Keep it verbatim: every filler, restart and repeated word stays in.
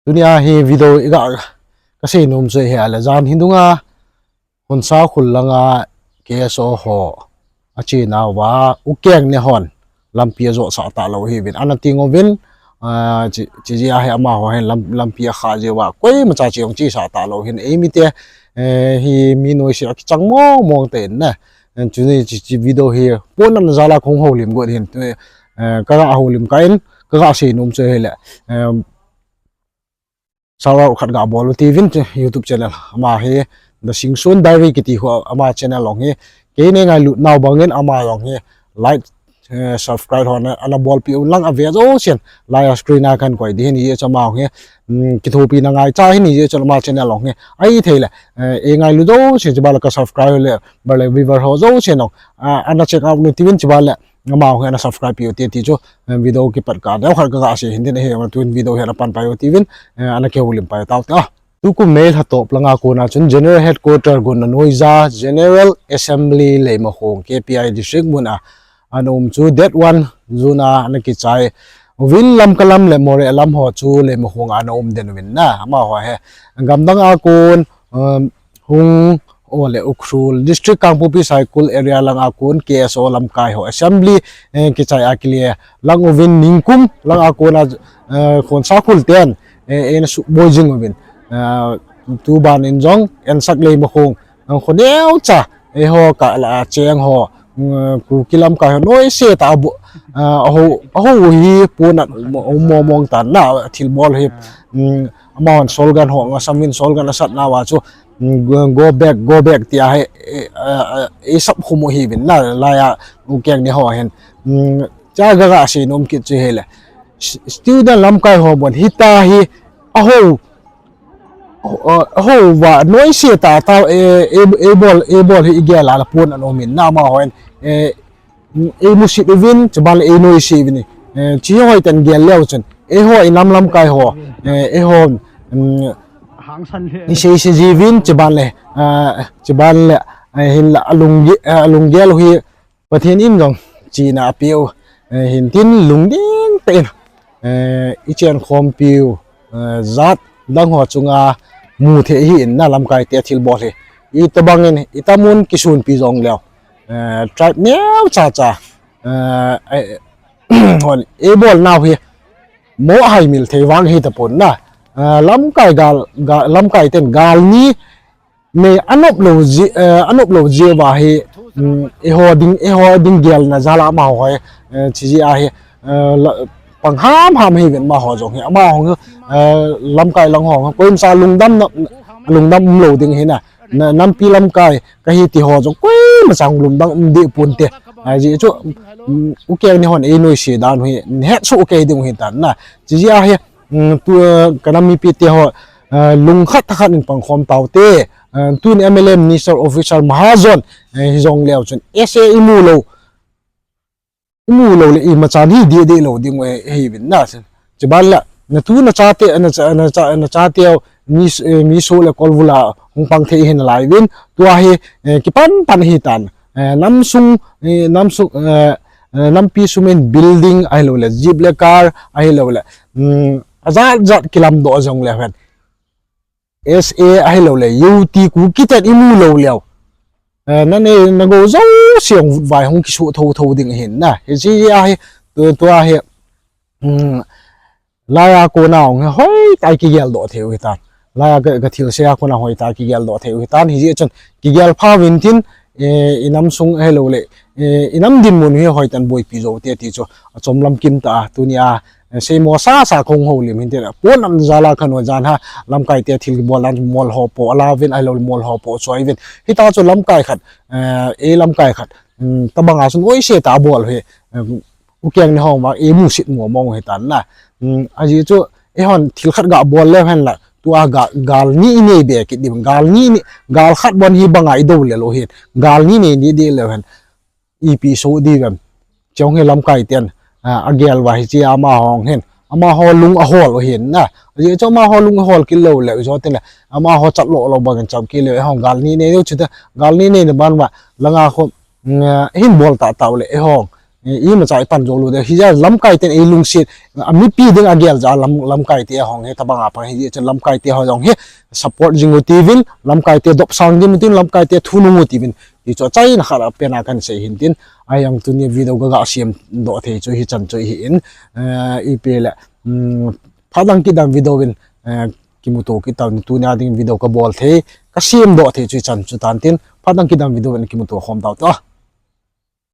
Tunia hi video iga kasei nom chu hi ale jan hi dunga Khonsa khul langa K S O ho achenauva Ukeng ne hon lampi ajotsah talou hiuvin ana ting uvin, ah, chi, chi jeh a hi amaho hin lam, lampi akha jeh uva koimacha che jong chesah talou hin eimite, eh, hi mi noise akichang mong mong tah in na. Eh, chuni chi, chi video hi pon ana jal a kahung houlim got hin tu, eh, kaga houlim kah in, kaga sei nom chu hile, eh, shout out khat ga bol u tiuvin chu YouTube channel. Ama hi The Singson Diary kiti hu ama channel jong hi. Kei nei ngailut nau bangin ama jong hi like, eh, subscribe ho ana, ana bolpeh un lang ave jousen. Lai a screen a kahin koi ding hin hijeh chun ama jong hi. Um, kithopina ngaicha hin hijeh chun ama channel jong hi. Ahithei le, eh, ei ngailu jousen chibai le ka subscribe le, bar le viewer ho jousen jong. Ah, ana check out u tiuvin chibai le. Ama jong hi ana subscribe peh u te ti chu, eh, video kipat kah a, deu khat kaga sei hin tin ahi, ama tun video hi ana pan pai u tiuvin, eh, ana kihoulim pai tau te. Ah, tukum May lha top langa kona chun General Headquarter Gonnanuija, General Assembly Leimakhong, K P I District mun a, ana um chu date one June a ana kichai uvin Lamka lam le Moreh lam ho chu Leimakhong a ana um den uvin na, amaho hi. Gamdang a kon, um, Hung, o le Ukhrul, District Kangpokpi Saikul area langa kon K S O lamkai ho assembly, eh, kichai a kile lang uvin ningkum langa kona, eh, Khonsa khul ten, eh, eina suboi jing uvin. Eh, tuban in jong, Ensak Leimakhong, eh, kho neocha, eiho kah la cheng ho, mm, Kuki lamkai ho noise tah a bu, ah, aho, aho hi pon ana um mong mong tan na, thilbol hi, mm, amahon solgan ho, asam in solgan asat nauva chu, mm, go, go back, go back tia hi, eh, eh, eh, eisap khum u hiuvin na, lai a Ukeng ne ho hin. Mm, cha kaga sei nom kit chu hile. S-, student lamkai ho bon hita hi, aho, aho, aho uva noise tah tah, eh, eh, eh, bol, eh, bol hi igel a la pon ana um in na amahon, eh, ei musit uvin, chibai le ei noise uvin, eh, chi hoiten gel leu chun, eiho inam lamkai ho, eh, eiho, um, isei sei jiuvin, chibai le, ah, chibai le, eh, hinla alung ge-, eh, alung gel u hi, Pathen in jong chena apeh u, eh, hin tin lungding tah in, eh, ichen khompiu, eh, jat dang ho chunga mu thei ahi in na lamkai te thilbol hi. Itobang in, itamun kisunpi jong leu. Eh, tribe neocha cha. Eh, eh, hon, eibol nau hi. Mo haimil thei vang hi tapon na. Eh, lamkai gal, ga-, lamkai ten gal ni, Nei anop lou ji, eh, anop lou ji uva hi, um, eiho ding, eiho ding gelna jal a amaho hi, eh, chi jeh a hi, eh, la, pang ham ham hiuvin amaho jong hi, amaho hi, eh, lamkai lang ho, koima cha lungdam na, lungdam um lou ding hi na, na, nampi lamkai, kahi ti ho jong koima cha lungdam um deh pon te, ajeh chu, um, Ukeng ne hon ei noise dan hi, hetsoh kei ding hi tan na, chi jeh a hi, um, tu, eh, ka nam mipi te ho, eh, lungkhat thakhat in pangkhom tau te, eh, tuni M L A Minister Officer Mahajon, eh, hijong leu chun, S A imu lou, imu lou le imacha hi deh deh lou ding u ahi, ahiuvin na, chibai le, na tu na chate, na cha, na cha, na chate, mi, eh, mi so le kolvul a hung pang thei hi nalai uvin, tua hi, eh, kipan pan hi tan, eh, namsung, eh, namsung, eh, eh, nampi sum in building ahilou le, jeep le car ahilou le, um, ajat jat kilamdoh jong leu hen. S A ahilou le, U T Kuki ten imu lou leu. Eh, na nei, na gou jouse jong vutvai hung kisuh thotho ding ahin na. Hiche a hi, tu, tua hi, um, lai a kona hung hi hoitah a kigeldoh thei u hitan. Lai a ka, ka thilse a kona hoitah a kigeldoh thei u hitan. Hijeh chun, kigel pha uvin tin, eh, inam sung ahilou le, eh, inam dinmun hi hoitah in boipi jou te ti chu, achom lam kim tah a, tunia, eh, seimo sasa kahung houlim hin tin, pon ana jal a kanu jan ha, lamkai te thil kibol dan mol ho po, ala uvin ahilou le mol ho po choi uvin. Hita chu lamkai khat, eh, ei lamkai khat, um, tobang a chun noise tah a bol hi, eh, Ukeng ne ho ma, ei musit mo mong u hitan na. Um, ajeh chu, eihon thil khat ga bol leu hen la, tua ga, gal ni inei be kit diu, gal ni, ni, gal khat bon hi banga idou le lou hin, gal ni nei ni deh leu hen. Ipi so diu vem. Chong hi lamkai ten, ah, agel uva hiche amaho hin. Amaho lung ahol u hin na. Ajeh chu amaho lung ahol kit lou le, jo tin le, amaho chat lou lou bangin cham kit leu, eihon gal ni nei diu chu ta, gal ni nei na ban uva, langa khu, mm, hin bol tah tah u le, eihon. imacha ipan jou lou ding. Hijeh a lamkai ten eilungset, a mipi ding agel jeh a lam, lamkai te hung hi, tabang a pang hi, chun lamkai te ho jong hi support jing u tiuvin, lamkai te dopsang jing u tin, lamkai te thunung u tiuvin, ti chu achaina khat a pen a kahin sei hin tin, ahi jong tuni video ka, ka sem doh thei chu hichan chu hi in, eh, ipi le, um, phat dang kit dang video in, eh, kimuto kit tau, tuni a ding video ka bol thei, ka sem doh thei chu hichan chu tan tin, phat dang kit dang video in kimuto khom tau te.